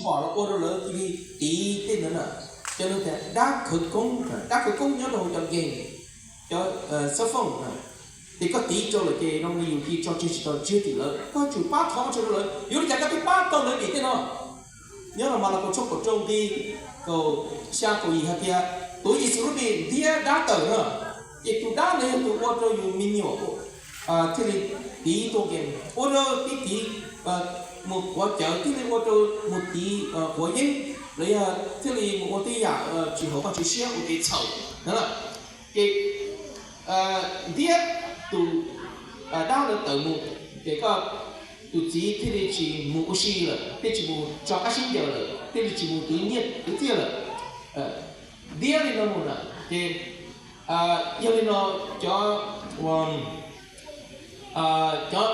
pom los ua rau lawv cia li tiv tej ntawd na. Cov no tias dab khawv koob, dab khawv koob nyob rau hauv cov game, cov cell phone na. Ces koj tiv rau lawm ces zoo li yus cia li tso tseg tsis tau, tsis yog tim lawv, koj yuav tsum pab thov Vajtswv rau lawv. Yuav li cas koj thiaj pab tau lawv vim tej no? Nyob rau Malakaus tshooj kaum rau nqe kaum xya kaum yim hais tias, tuav Yexus lub npe ntiab dab tawm na. Ces tus dab ntawd yog tus ua rau yus me nyuam thiaj li tiv tuaj ke, ua rau tiv tiv mus quav cawv, thiaj li ua rau mus tiv quav yeeb, los yog thiaj li mus ua tej yam tsis haum Vajtswv siab ua kev txhaum na. Ces ntiab tus dab ntawd tawm mus, ces koj tus txiv thiaj li tsis mus ua si lawm, thiaj tsis mus tso qab sib ncaws lawm, thiaj li tsis mus tiv nyiaj tiv txiaj lawm. Ntiab li no mus na. Ces yog li no, cov, cov,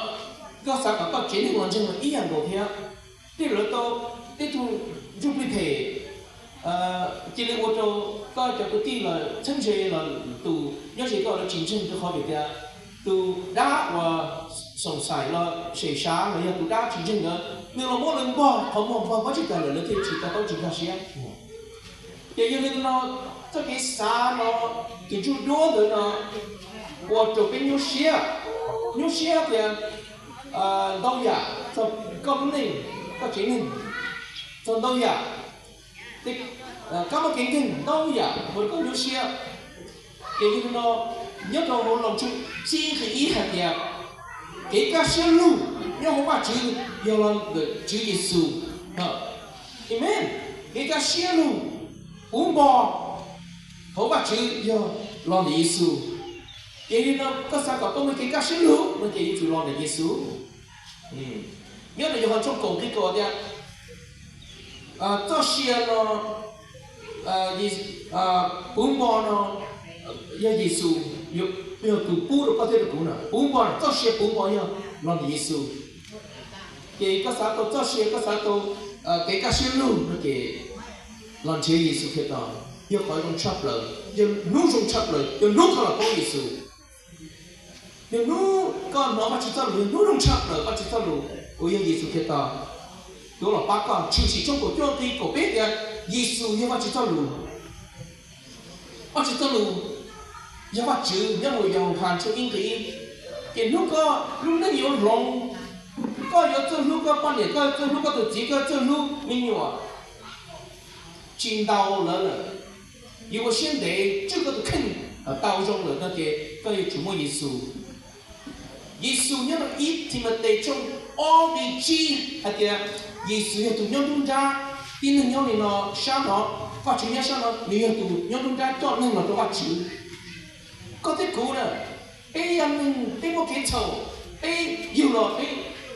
koj xav kom koj tsev neeg los ntseeg los ib yam nkaus thiab. Tej lawv tau, tej tug ntsuj plig phem cia li ua rau koj cov kwv tij los txheeb ze los tus nyob ze koj lawv tsis ntseeg rau qhov vim tias tus dab uas xoom xaim los sem sav los yog tus dab tsis ntseeg ntawd, nws los muab lawv npog qhov muag npog pob tsis tag lawm, lawv thiaj tsis to taub tsis nkag siab. Ces yog li no, txoj kev xav no, tus ntsuj duab ntawd no ua rau peb nyuaj siab, nyuaj siab tias ntau yam txog koj lub neej, koj tsev neeg, txog ntau yam, kab mob kev nkeeg ntau yam ua rau koj nyuaj siab. Ces yog li no, nyob rau hauv Loos tshooj tsib nqe ib hais tias, kev kaj siab lug nyob hauv Vajtswv yog los ntawm Tswv Yexus. Amen. Kev kaj siab lug puv npo hauv Vajtswv yog los ntawm Yexus. Ces yog li no, koj xav kom koj muaj kev kaj siab lug no ces yuav tsum los ntawm Yexus. Nyob rau Yauhas tshooj kaum nqe kaum tias, txoj sia no puv npo no yog Yexus, yog tus pub rau koj thiab rau kuv na. Puv npo, txoj sia puv npo yog los ntawm Yexus. Ces koj xav tau txoj sia, koj xav tau kev kaj siab lug no ces los nrhiav Yexus Khetos, yog qhov zoo tshaj plaws, yog hnub zoo tshaj plaws, yog hnub koj los paub Yexus. Yog hnub koj hnov Vajtswv txoj lus, yog hnub zoo tshaj plaws Vajtswv txoj lus uas yog Yexus Khetos tuaj los pab koj. Tshwm Sim tshooj kaum cuaj nqe kaum peb tias Yexus yog Vajtswv txoj lus. Vajtswv txoj lus yog Vajtswv, nyob hauv Yauhas tshooj ib nqe ib. Ces hnub koj lub neej yuav hloov, koj yuav txawj hlub koj poj niam, koj yuav txawj hlub koj tus txiv, koj yuav txawj hlub me nyuam tsis ntau lawv lawm, yuav ua siab ntev tswj koj tus kheej tau zoo lawm no ces koj yuav tsum muaj Yexus. Yexus nyob rau ib Timautes tshooj ob nqe tsib hais tias Yexus yog tus nyob nruab nrab, tib neeg nyob li no sab no, Vajtswv nyob sab no, nws yog tus nyob nruab nrab coj neeg los rau Vajtswv. Koj thiab kuv na, peb yog neeg, peb muaj kev txhaum, peb yug los,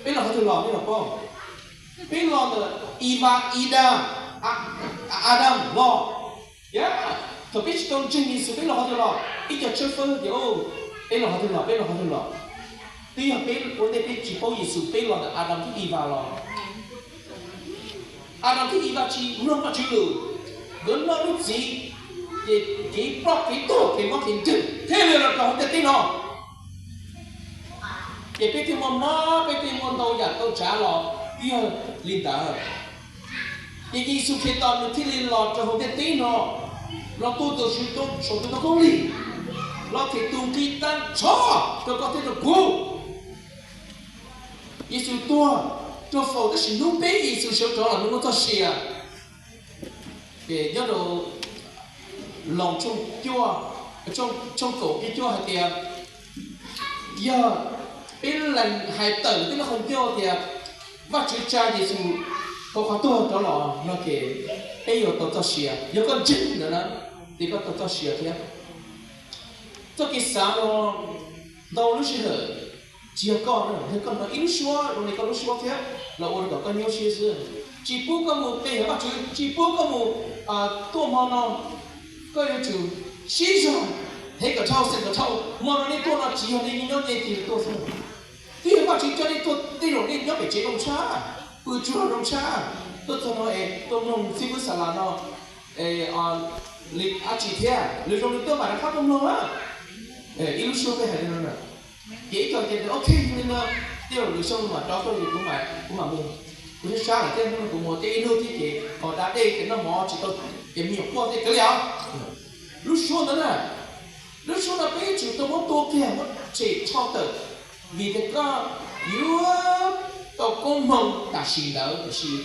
peb los qhov twg los, peb los paub? Peb los ntawm Evas, Idas, Adas los. Yog thaum peb tsis tau ntseeg Yexus peb los qhov twg los? Ib co tshawb fawb tias, peb los qhov twg los, peb los qhov twg los? Twb yog peb ua ntej peb tsis paub Yexus, peb los ntawm Adas thiab Evas los. Adas thiab Evas tsis mloog Vajtswv lus, nkawd noj lub txiv, ces kev ploj kev tuag kev mob kev nkeeg thiaj li los rau hauv ntiaj teb no. Ces peb thiaj muaj mob, peb thiaj muaj ntau yam tau tsav los yog li ntawd. Ces Yexus Khetos nws thiaj li los rau hauv ntiaj teb no, los tuag rau saum tus ntoo khaub lig, los them tus nqi tag nrho rau koj thiab rau kuv. Yexus tuag rau faus, tab sis hnub peb Yexus sawv rov los nws muaj txoj sia. Ces nyob rau Loos tshooj cuaj, tshooj kaum cuaj hais tias, yog peb lees hais tawm peb lub qhov ncauj tias Vajtswv tsa Yexus hauv qhov tuag rov los no ces peb yuav tau txoj sia. Yog koj ntseeg ntawd na, ces koj tau txoj sia thiab. Txoj kev xav no ntau lub sij hawm tsis yog koj, yog koj hnov ib lub suab zoo li koj lub suab thiab los ua rau kom koj nyuaj siab xwb. Tsis pub koj mus pe hawm Vajtswv, tsis pub koj mus tuaj hmo no. Koj yuav tsum sib zog, hev kom dhau, xeem kom dhau, hmo no nej tuaj no tsis yog nej nyob nej tig tuaj xwb. Twb yog Vajtswv coj nej tuaj tej zaum nej nyob pem tsev zoo tshaj, pw tsuag zoo tshaj, tuaj txog no es tuaj mloog xib fwb xa las no li dab tsi thiab, lwm zaus nws tuaj mam rov qab tuaj mloog na. Ib lub suab peb hais li no na. Ces ib co tias ok, yog li no, tej zaum lwm xyoo mam rov tuaj, kuv mam mus. Kuv sab sab lawm thiab, hnub no kuv mus thiab ib hnub thiab ces kom da dej ces noj mov tsis tau ces me nyuam quaj thiab kav liam. Lub suab ntawd na, lub suab no peb yuav tsum tau muab tua kiag, muab tshem rho tawm, vim tias koj yuav tau koob hmoov tam sim ntawd, tiam sis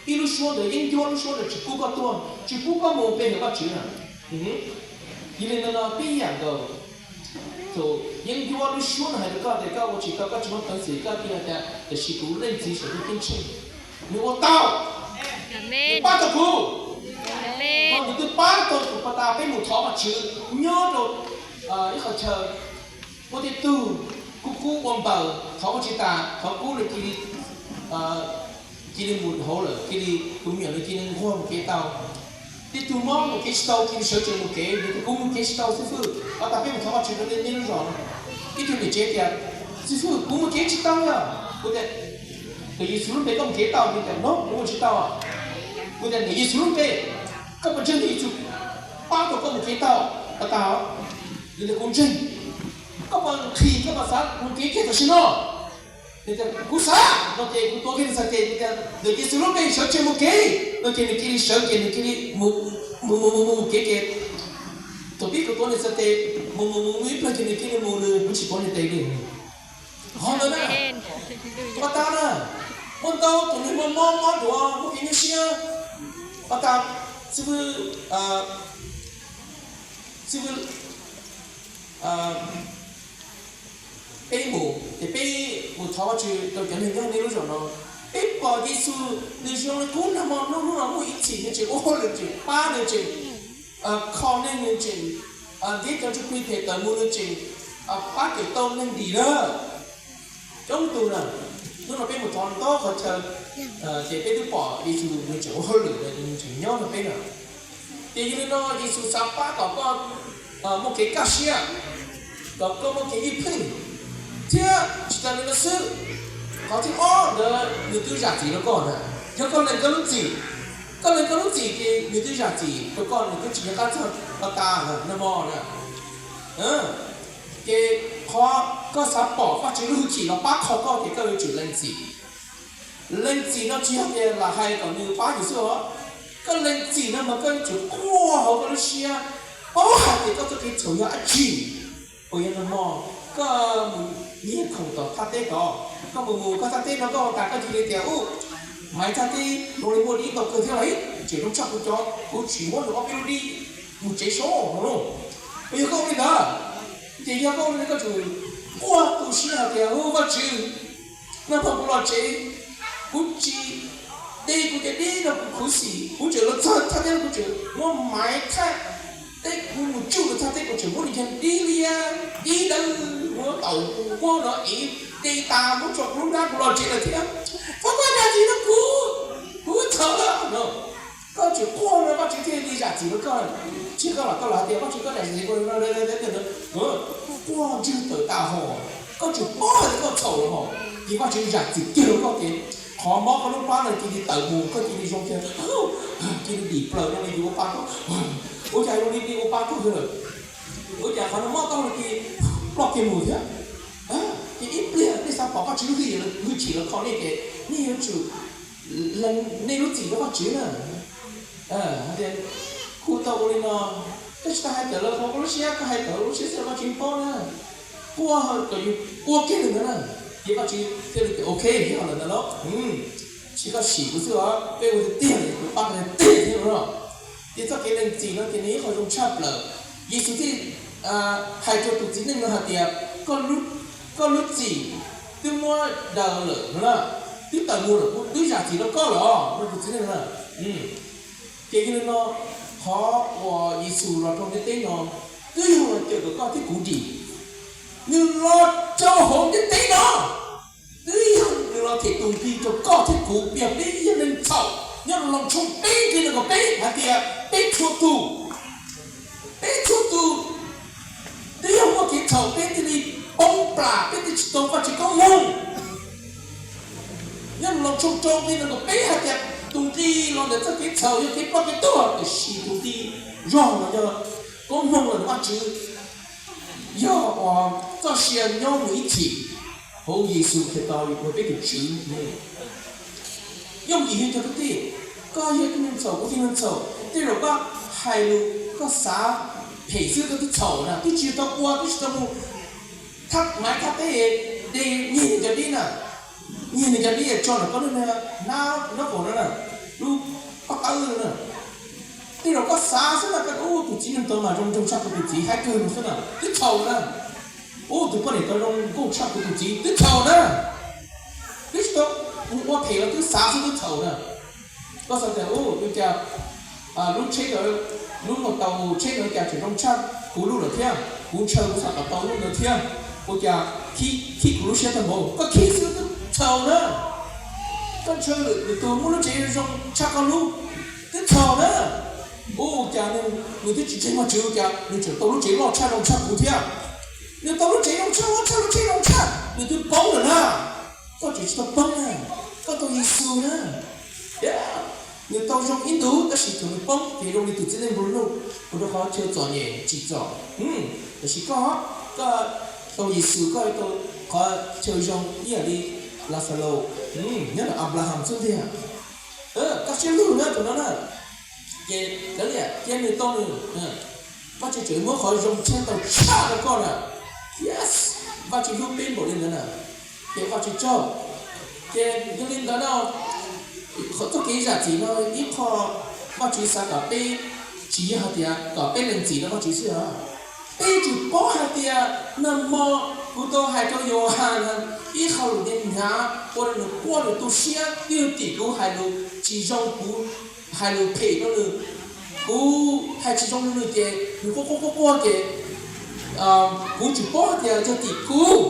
ib lub suab ntawd yeeb ncuab, lub suab ntawd tsis pub koj tuag, tsis pub koj mus pe hawm Vajtswv na. Yog li no no peb ib yam nkaus, thaum yeeb ncuab lub suab no hais rau koj tias koj ua tsis tau, koj tsis muaj peev xwm, koj cia li tias tiam sis kuv Leej Txiv saum ntuj ceeb tsheej, nws ua tau, nws pab tau kuv. Nws twb pab tau kuv. Pas tas peb mus thov Vajtswv nyob rau ib qhov chaw, muaj tej tug kub kub ua npaws, thov Vajtswv tas thov kub nws cia li cia li mus hauv lawm, cia li tus me nyuam nws cia li nquag mus kev tau. Tej tug mob mus kev tsis tau cia li sawv tsees mus kev, nws tias kuv mus kev tsis tau xib fwb, pas tas peb mus thov Vajtswv rau nej lub zos no. Ib tug niam tsev tias xib fwb, kuv mus kev tsis tau yog. Kuv tias ntawm Yexus lub npe koj mus kev tau? Nws tias no, kuv mus tsis tau. Kuv tias ntawm Yexus lub npe, koj puas ntseeg tias Yexus pab tau koj mus kev tau? Pas tas nws tias kuv ntseeg. Koj puas nqhis, koj puas xav mus kev kiag tam sim no? Nws tias kuv xav no ces kuv tuav kiag nws txhais tes, nws tias ntawm Yexus lub npe sawv tsees mus kev no ces nws cia li sawv ces nws cia li mus mus mus mus mus kev ces thaum pib kuv tuav nws txhais tes mus mus mus mus ib pliag ces nws cia li mus, nws, kuv tsis tuav nws tes li. Qhov ntawd na, pas tas na, muaj ntau tus neeg muaj mob mob duav muaj kev nyuaj siab, pas tas xib fwb, xib fwb, peb mus ces peb mus thov Vajtswv rau cov neeg nyob nej lub zos no. Peb pom Yexus nws zoo li kub nag hmo nruab hnub no muaj ib txhis nws tseem ua hauj lwm, tseem pab, nws tseem kho neeg, nws tseem ntiab cov ntsuj plig them tawm mus, nws tseem pab cawm tau neeg dim na. Coob tus na, hnub no peb mus thov ntau qhov chaw ces peb twb pom Yexus nws tseem ua hauj lwm, nws tseem nyob nrog peb na. Ces yog li no Yexus xav pab kom koj muaj kev kaj siab, kom koj muaj kev ywj pheej, thiab tsis tas li no xwb, qhov thib ob ntawd nws twb zam txim rau koj na. Yog koj lees koj lub txim, koj lees koj lub txim ces nws twb zam txim rau koj, nws twb tsis nco qab txog pas tas nag hmo na. Ces qhov koj xav pom Vajtswv lub hwj chim los pab kho koj ces koj yuav tsum lees txim. Lees txim no tsis yog tias lam hais kom nws pab yus xwb os. Koj lees txim no mas koj yuav tsum quaj hauv koj lub siab, paub hais tias koj txoj kev txhaum yog dab tsi. Puas yog nag hmo koj mus nyiag khoom tom thaj teb tod, koj mus mus koj thaj teb no koj ua tas koj cia li tias, u, Maiv thaj teb zoo li muaj dib ntau kawg thiab lauj, tseem zoo tshaj kuv cov, kuv tsis muab nws ob peb lub dib mus tsev saib no lauj. Puas yog koj ua li ntawd? Ces yog koj ua li ntawd koj tsum quaj tu siab hais tias, u, Vajtswv, nag hmo kuv los tsev, kuv tsis de kuv cov dib no kuv khuv xim, kuv tseem los txog thaj teb no kuv tseem muab Maiv thaj teb, kuv mus tsuj nws thaj teb kuv tseem muab nws cov dib liab dib dawb muab tau, kuv muab no ev de tas muab tso kuv lub hnab kuv los tsev lawm thiab. Thov koj zam txim rau kuv, kuv txhaum lawm no. Koj tseem quaj no Vajtswv thiaj li zam txim rau koj. Tsis koj los koj los hais tias Vajtswv koj zam txim rau kuv, quaj ntswg tawm tas hos, koj tseem paub hais tias koj txhaum lawm hos, ces Vajtswv zam txim kiag rau koj ces qhov mob koj lub plab no cia li tawm mus, koj cia li zoo kiag, cia li dim plaws no, yus ua pa tuaj, ua cas zoo li ua pa tuaj kiag lawm, ua cas qhov no mob koj cia li ploj kiag mus thiab. Ces ib pliag nej xav pom Vajtswv lub hwj chim los kho nej ces nej yuav tsum lees nej lub txim rau Vajtswv na. Hais tias, kuv tau ua li no, koj tsis tas hais tawm los hauv koj lub siab, koj hais tawm hauv lub siab xwb los Vajtswv paub na. Quaj kom yus ua kiag li ntawd na, ces Vajtswv thiaj li tias ok, yog lawm ntawd los, tsis koj sim kuv xwb os, peb ua tiag tiag li, kuv pab koj tiag tiag thiab no. Ces txoj kev lees txim no ces nws ib qho zoo tshaj plaws. Yexus thiaj hais rau tus txiv neej no hais tias, koj lub txim twb muab daws lawm no na, twb tawm mus lawm, kuv twb zam txim rau koj lawm os, no tus txiv neej no. Ces yog li no, qhov uas Yexus los rau ntiaj teb no twb yog los cawm kom koj thiab kuv dim. Nws los rau hauv ntiaj teb no twb yog nws los them tus nqi rau koj thiab kuv, yog peb yog neeg txhaum. Nyob rau Loos tshooj peb nqe nees nkaum peb hais tias peb txhua tus, peb txhua tus twb yog muaj kev txhaum peb thiaj li poob plam, peb thiaj tsis tau Vajtswv koob hmoov. Nyob rau Loos tshooj rau nqe nees nkaum peb hais tias tus nqi los ntawm txoj kev txhaum yog kev ploj kev tuag, tiam sis tus nqi zog los yog koob hmoov los ntawm Vajtswv, yog uas txoj sia nyob mus ib txhis hauv Yexus Khetos uas peb tus Tswv. Yooj yim yog cov kwv tij, koj yog ib tug neeg txhaum, kuv yog neeg txhaum, tej zaum koj hais lus koj xav phem xwb koj twb txhaum na, twb tsis tau ua, twb tsis tau mus thaj maiv thaj teb, de nyiag nws cov dib na, nyiag nws cov dib tso ntawm koj lub hnab, hnab kaum no na, lub pob tawb no na. Tej zaum koj xav xwb na, koj ua tus txiv neej tau mas zoo nraug tshaj kuv tus txiv, hais kawg no xwb na, twb txhaum na. Ua tus poj niam tau zoo nkauj tshaj kuv tus txiv, twb txhaum na. Twb tsis tau mus ua phem los twb xav xwb twb txhaum na. Koj xav tias ua cas lub tsheb, lub no tau tsheb no cas tseem zoo tshaj kuv lub lawm thiab, kuv ntshaw kuv xav kom tau lub ntawd thiab, ua cas khib kuv lub siab tag npaum, koj khib xwb twb txhaum na. Koj ntshaw lwm tus muaj lub tsev zoo tshaj koj lub, twb txhaum na. Ua cas nws twb tsis ntseeg Vajtswv ua cas nws tseem tau lub tsev loj tshaj zoo tshaj kuv thiab. Nws tau lub tsev zoo tshaj, loj tshaj, lub tsheb zoo tshaj, nws twb poob lawm na. Koj tseem tsis tau poob na, koj tau Yexus na. Nws tau zoo ib ntus tab sis thaum nws poob ces zoo li tus txiv neej nplua nuj, ua rau qhov chaw txom nyem tsim txom. Tab sis koj, koj tau Yexus koj tau qhov chaw zoo ib yam li Laxalus, nyob ntawm Anplaham xub ntiag. Koj siab lug na tus no na. Ces lawv liam cia nws tau nws, Vajtswv tseem muab qhov zoo tshaj tau tshaj rau koj na. Yes, Vajtswv hlub peb npaum li ntawd na. Ces Vajtswv tsaug. Ces yog li ntawd no, qhov txoj kev zam txim no ib qho Vajtswv xav kom peb, tsis yog hais tias kom peb lees txim rau Vajtswv xwb os. Peb yuav tsum paub hais tias nag hmo kuv tau hais rau Yauhas ib qho lus hnyav hnyav ua rau nws quaj nws tu siab, twb yog tim kuv hais lus tsis zoo, kuv hais lus phem rau nws, kuv hais tsis zoo rau nws ces nws quaj quaj quaj quaj ces kuv yuav tsum paub hais tias yog tim kuv,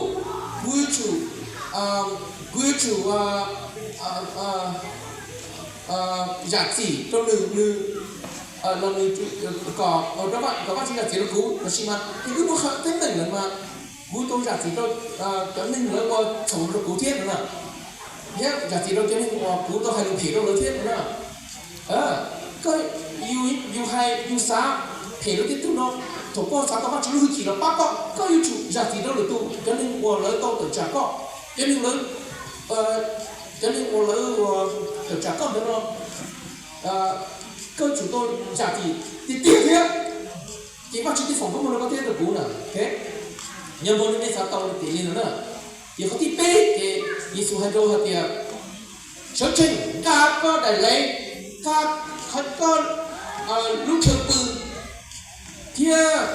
kuv yuav tsum, kuv yuav tsum zam txim rau nws, nws, los nws, kom, kom Vajtswv zam txim rau kuv. Tab sis mas ces wb muaj qhov teeb meem lawm mas kuv tau zam txim rau cov neeg lawv ua txhaum rau kuv thiab no na, thiab zam txim rau cov neeg uas kuv tau hais lus phem rau lawv thiab no na. Koj, yus, yus hais yus xav phem rau tej tug no, thaum koj xav tau Vajtswv lub hwj chim los pab koj, koj yuav tsum zam txim rau lwm tus, cov neeg uas lawv tau tawm tsam koj, cov neeg lawv, cov neeg uas lawv ua tawm tsam koj ntawd no, koj yuav tsum tau zam txim tiag tiag thiab. Ces Vajtswv tej foom koob hmoov rau koj thiab rau kuv na. Nyob muaj nej xav tau tias li no na. Ces qhov thib peb ces Yexus hais rau hais tias, sawv tsees nqa koj daim leiv, nqa koj lub chaw pw thiab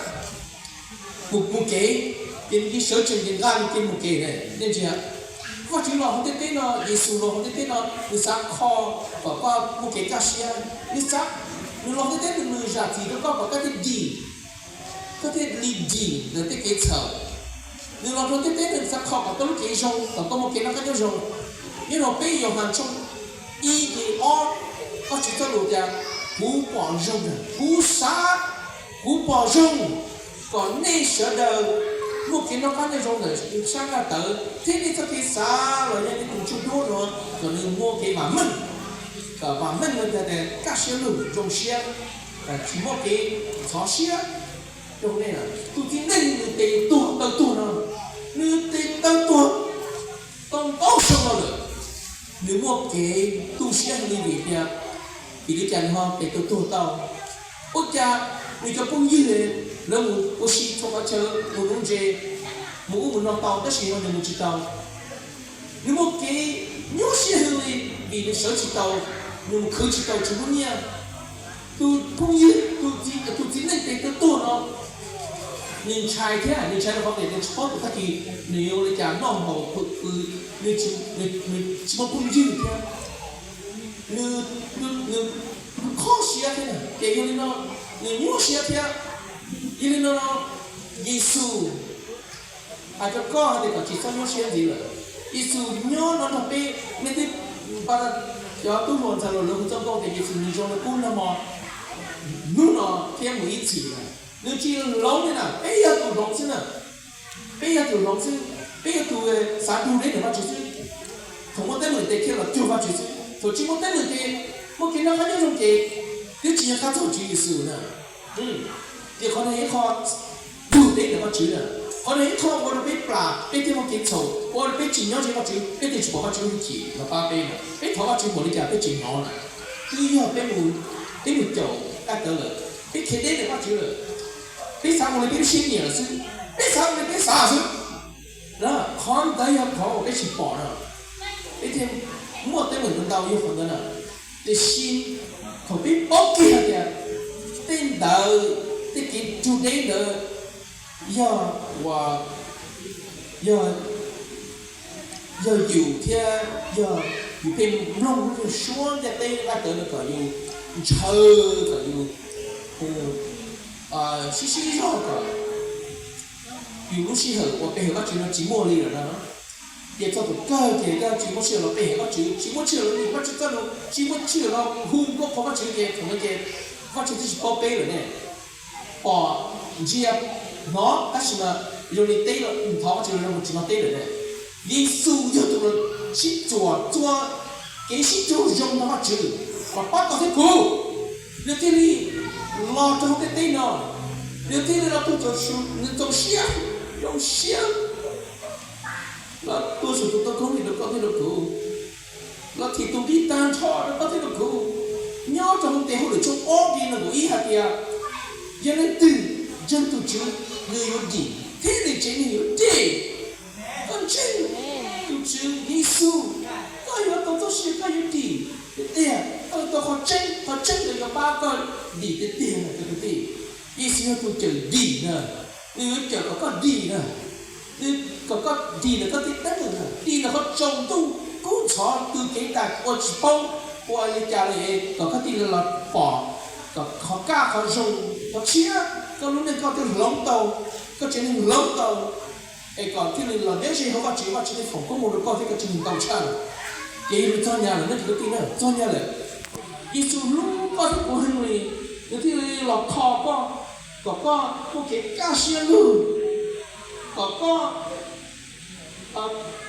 mus, mus kev. Ces nws cia sawv tsees ces nqa nws cia mus kev ne. Nej ntsia, Vajtswv los hauv ntiaj teb no, Yexus los hauv ntiaj teb no, nws xav kho kom koj muaj kev kaj siab. Nws xav, nws los hauv ntiaj teb no nws zam txim rau koj kom koj thiaj dim, koj thiaj li dim ntawm tej kev txhaum. Nws los rau ntiaj teb no nws xav kho kom koj lub cev zoo, kom koj muaj kev noj qab nyob zoo. Nyob rau peb Yauhas tshooj ib nqe ob, Vajtswv txoj lus tias, kuv pom zoo, kuv xav, kuv pom zoo kom nej sawv daws muaj kev noj qab nyob zoo ntawm sab nqaj tawv, thiab nej txoj kev xav los yog nej tus ntsuj duab no kom nws muaj kev vam meej. Kom vam meej no yog tias kaj siab lug zoo siab, tsis muaj kev ntxhov siab rau nej. Tus txiv neej nws tes tuag taw tuag no, nws tes taw tuag tau ntau xyoo no lawm, nws muaj kev tu siab heev li vim tias, vim li cas nws ho tes taw tuag tau? Ua cas nws cov phooj ywg lawv mus ua si txhua qhov chaw, mus nuv ntses, mus ub mus no tau tab sis ho nws mus tsis tau? Nws muaj kev nyuaj siab heev li vim nws sawv tsis tau, nws mus khwv tsis tau tsis muaj nyiaj. Tus phooj ywg, tus txiv neej tes taw tuag no, nws ntshai thiab, nws ntshai rau qhov tias nws tsis paub tias tag kis nws yuav ua li cas noj haus pw, nws tsis muaj phooj ywg thiab. Nws, nws khob siab thiab, ces yog li no nws nyuaj siab thiab. Yog li no, Yexus hais rau koj hais tias kom tsis txhob nyuaj siab ntxiv lawm. Yexus nyob no nrog peb, nej twb, cov tub hluas ntxhais hluas lawv hu txoj nkauj tias Yexus nws zoo li qub nag hmo, hnub no thiab mus ib txhis na. Nws tsis hloov li na, peb yog tus hloov xwb na. Peb yog tus hloov xwb, peb yog tus xav dug deb ntawm Vajtswv xwb. Thaum muaj teeb meem ces thiaj los cuag Vajtswv xwb, thaum tsis muaj teeb meem ces muaj kev noj qab nyob zoo ces twb tsis nco qab txog Tswv Yexus na. Ces qhov no yog ib qho dug deb ntawm Vajtswv na. Qhov no ib qho ua rau peb plam, peb thiaj muaj kev txhaum, ua rau peb tsis nyob ze Vajtswv, peb thiaj tsis pom Vajtswv hwj chim los pab peb no. Peb thov Vajtswv npaum li cas peb tsis hnov na. Twb yog peb mus, peb mus caum dab tawv lawm, peb khiav deb ntawm Vajtswv lawm, peb xav ua li peb lub siab nyiam lawm xwb, peb xav ua li peb xav xwb. Qhov ntawd yog qhov uas peb tsis pom no, peb thiaj muaj teeb meem ntau yog qhov ntawd na. Tiam sis thaum peb paub kiag hais tias tej ntawd, tej kev raug deb ntawd yog uas, yog, yog yus thiab yog yus pheej mloog lub suab ntiaj teb dab tawv no kom yus ntshaw, kom yus sib sib zog kom yus lub sij hawm uas pe hawm Vajtswv no tsis muaj li lawm no. Ces txog thaum kawg ces koj tsis muaj sij hawm los pe hawm Vajtswv, tsis muaj sij hawm los nyeem Vajtswv txoj lus, tsis muaj sij hawm los hu nkauj qhuas Vajtswv ces thaum no ces Vajtswv twb tsis paub peb lawm ne. Pom, ntsia, hnov tab sis mas zoo li teb los thov Vajtswv los zoo li tsis hnov teb lawm ne. Yexus yog tus sib txuas txua kev sib raug zoo rau Vajtswv, los pab koj thiab kuv. Nws thiaj li los rau hauv ntiaj teb no, nws thiaj li los tuag txaus, nws txaus siab, zoo siab los tuag saum tus ntoo khaub lig rau koj thiab rau kuv, los thim tus nqi tag nrho rau koj thiab rau kuv. Nyob rau hauv tes hauj lwm tshooj ob nqe nees nkaum ib hais tias, yog leej twg ntseeg tus Tswv, nws yuav dim thiab nws tsev neeg yuav dej. Koj ntseeg tus Tswv Yexus, koj yuav tau txoj sia, koj yuav dim tiag tiag, koj yuav tau qhov tseeb, qhov tseeb ntawd yuav pab koj dim tiag tiag na cov kwv tij. Yexus yog tus cawm dim na, nws yuav cawm kom koj dim na, nws kom koj dim ntawm koj tej teeb meem na, dim ntawm qhov tsaus ntuj kub ntxhov, tus kev cai ua tsis paub ua li cas li, kom koj thiaj li los pom kom qhov kaj qhov zoo, qhov tshiab koj lub neej koj thiaj hloov tau, koj tsev neeg hloov tau, es kom thiaj li los nyob ze hauv Vajtswv, Vajtswv thiaj foom koob hmoov rau koj thiab koj tsev neeg ntau tshaj. Ces yog li txog nyab lawm ne cov kwv tij na, txog nyab lawm. Yexus hlub koj thiab kuv heev li, nws thiaj li los kho koj, kom koj muaj kev kaj siab lug, kom koj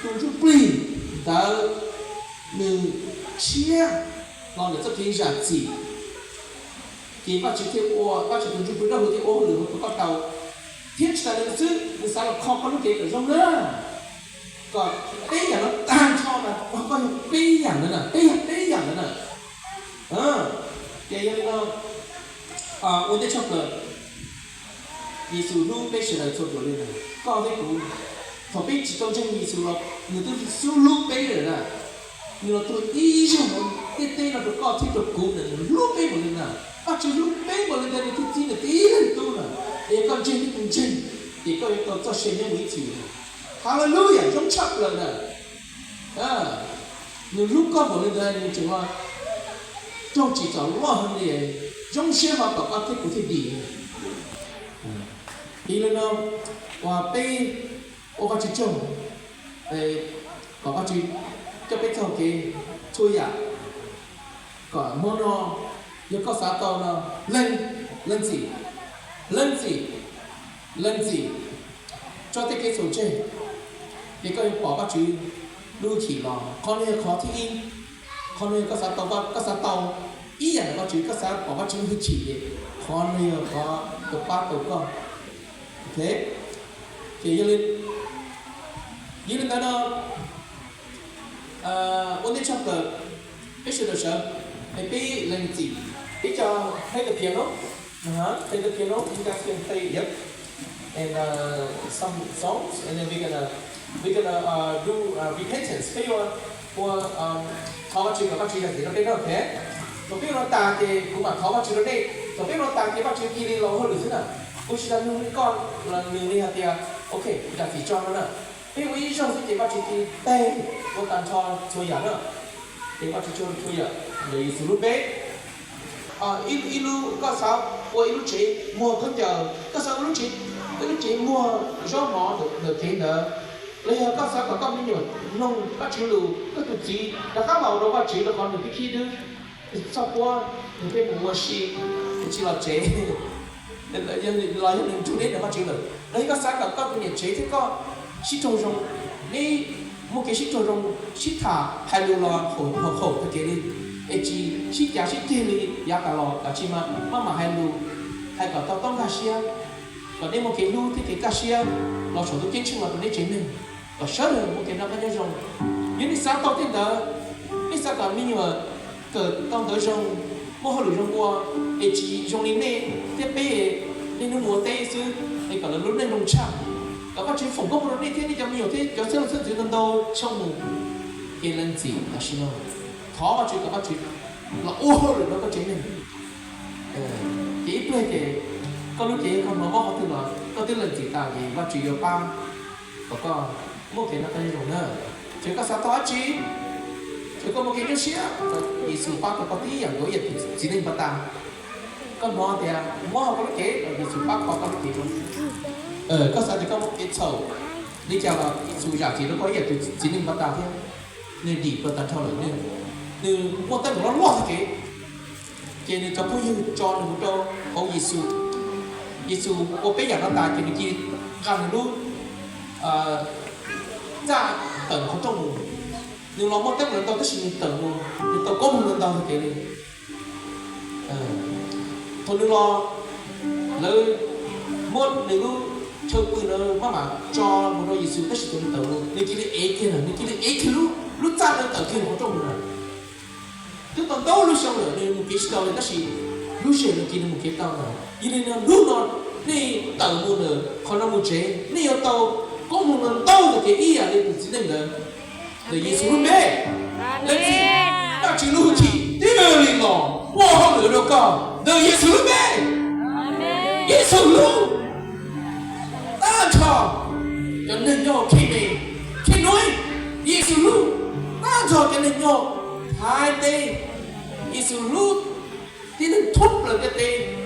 tus ntsuj plig ntawd nws tshiab los ntawm txoj kev zam txim. Ces Vajtswv thiaj ua, Vajtswv tus ntsuj plig dawb huv thiaj ua hauj lwm hauv koj tau. Thiab tsis tas li ntawd xwb, nws xav los kho koj lub cev kom zoo na, kom peb yam no tag nrho na, koj yog peb yam ntawd na, peb yog peb yam ntawd na. Ces yog li no, ua ntej tshaj plaws, Yexus hlub peb sawv daws txhua tus li ntawd, koj thiab kuv. Thaum peb tsis tau ntseeg Yexus los nws twb xub hlub peb lawm na. Nws los tuag ib zaug hauv ntiaj teb no rau koj thiab rau kuv na, nws hlub peb npaum li ntawd. Vajtswv hlub peb npaum li ntawd nws thiaj txib nws tib leeg tub na. Es yog koj ntseeg thiab kuv ntseeg, ces koj yuav tau txoj sia nyob mus ib txhis. Hallelujah, zoo tshaj plaws na. Nws hlub koj npaum li ntawd nws tseem los raug tsim txom loj heev li. Zoo siab hlo kom koj thiab kuv thiaj dim. Ib li no, uas peb ua Vajtswv tsaug, kom Vajtswv coj peb txog kev txhua yam, kom hmo no yog koj xav tau no, lees, lees txim, lees txim, lees txim, tso tej kev txhaum tseg, ces koj yuav pom Vajtswv lub hwj chim los. Qhov no yog qhov thib ib. Qhov no yog koj xav tau, koj xav tau ib yam ntawm Vajtswv, koj xav pom Vajtswv lub hwj chim ces qhov no yog qhov yuav pab tau koj. Ok, ces yog li, yog li ntawd no, ua ntej tshaj plaws, peb sawv daws sawv, es peb lees txim, peb cov play the piano, play the piano, you guys can play, yep, and uh, some songs, and then we're gonna, we're gonna uh, do uh, repentance. Peb yuav ua thov Vajtswv kom Vajtswv zam txim rau peb na, ok? Thaum peb ua no tas ces kuv mam thov Vajtswv rau nej. Thaum peb ua no tas ces Vajtswv cia li los ua hauj lwm xwb na. Kuv tsis tas nug koj los nws li hais tias, ok, zam txim tso no na. Peb ua ib zaug xwb ces Vajtswv cia li teg ua tag nrho txhua yam na. Ces Vajtswv tso txhua yam ntawm Yexus lub peb. Ib lub, koj xav ua ib lub tsev muag khaub ncaws, koj xav ua lub tsev, ib lub tsev muag zaub mov ntawm tsev ntawd, los yog koj xav kom koj me nyuam mloog Vajtswv lus, koj tus txiv rov qab los rau Vajtswv rau qhov nws khib khib dwb, txhob puab, nws pheej mus ua si, nws tsis los tsev, los yog nws raug deb ntawm Vajtswv lawm, los yog koj xav kom koj tus niam tsev thiab koj sib raug zoo, neb muaj kev sib raug zoo, sib tham hais lus los haum haum tag kev li, es tsis sib cav sib ceg li yav tas los, kav tsij mas maj mam hais lus, hais kom tau taub nkag siab. kom nej muaj kev hlub thiab kev kaj siab los saum ntuj ceeb tsheej los rau nej tsev neeg, kom sawv daws muaj kev noj qab nyob zoo. Yog nej xav tau tej ntawd, nej xav kom me nyuam kawm tau ntawv zoo, muaj hauj lwm zoo ua, es tsis zoo li nej thiab peb, nej hnub mus ua teb xwb, es kom lawv lub neej zoo tshaj. Kom Vajtswv foom koob hmoov rau nej thiab nej cov me nyuam thiab cov xeeb leej xeeb ntxwv ntau ntau tshooj mus, ces lees txim tam sim no. Thov Vajtswv kom Vajtswv los ua hauj lwm rau koj tsev neeg. Ces ib pliag ces koj lub cev koj hnov mob qhov twg los koj twb lees txim tas ces Vajtswv yuav pab kom koj muaj kev noj qab nyob zoo na. Ces koj xav tau dab tsi, ces koj muaj kev nyuaj siab, Yexus pab tau koj tib yam nkaus ib yam tus txiv neej npaj tas. Koj hnov tias mob hauv koj lub cev los Yexus pab kho koj lub cev zoo. Koj xav tias koj muaj kev txhaum li cas los Yexus zam txim rau koj ib yam tus txiv neej npaj tas thiab. Nws dim plaws tag nrho lawm, nws muaj teeb meem loj loj tag kev. Ces nws cov phooj ywg tso nws mus rau hauv Yexus. Yexus ua peb yam no tas ces nws cia li nqa nws lub txaj tawm qhov rooj mus. Nws los muaj teeb meem ntau tab sis nws tawm mus, nws tau koob hmoov ntau tag kev li. Thaum nws los, lawv muab nws lub chaw pw ntawd maj mam tso mus rau Yexus tab sis thaum nws tawm mus nws cia li ev kiag lawm, nws cia li ev kiag lub, lub txaj ntawd tawm kiag mus qhov rooj mus lawm. Twb tau ntau lub xyoo lawm nws mus kev tsis tau li tab sis lub sij hawm no ces nws mus kev tau lawm. Yog li no hnub no nej tawm mus ntawm qhov no mus tsev nej yuav tau koob hmoov ntau tag kev ib yam li tus txiv neej ntawd. Ntawm Yexus lub npe, leej txiv, Vajtswv lub hwj chim thiaj li los ua hauj lwm rau koj ntawm Yexus lub npe. Yexus hlub tag nrho cov neeg nyob Khej Me, Khej Nuj. Yexus hlub tag nrho cov neeg nyob Thaib teb. Yexus hlub tib neeg thoob plaws ntiaj teb.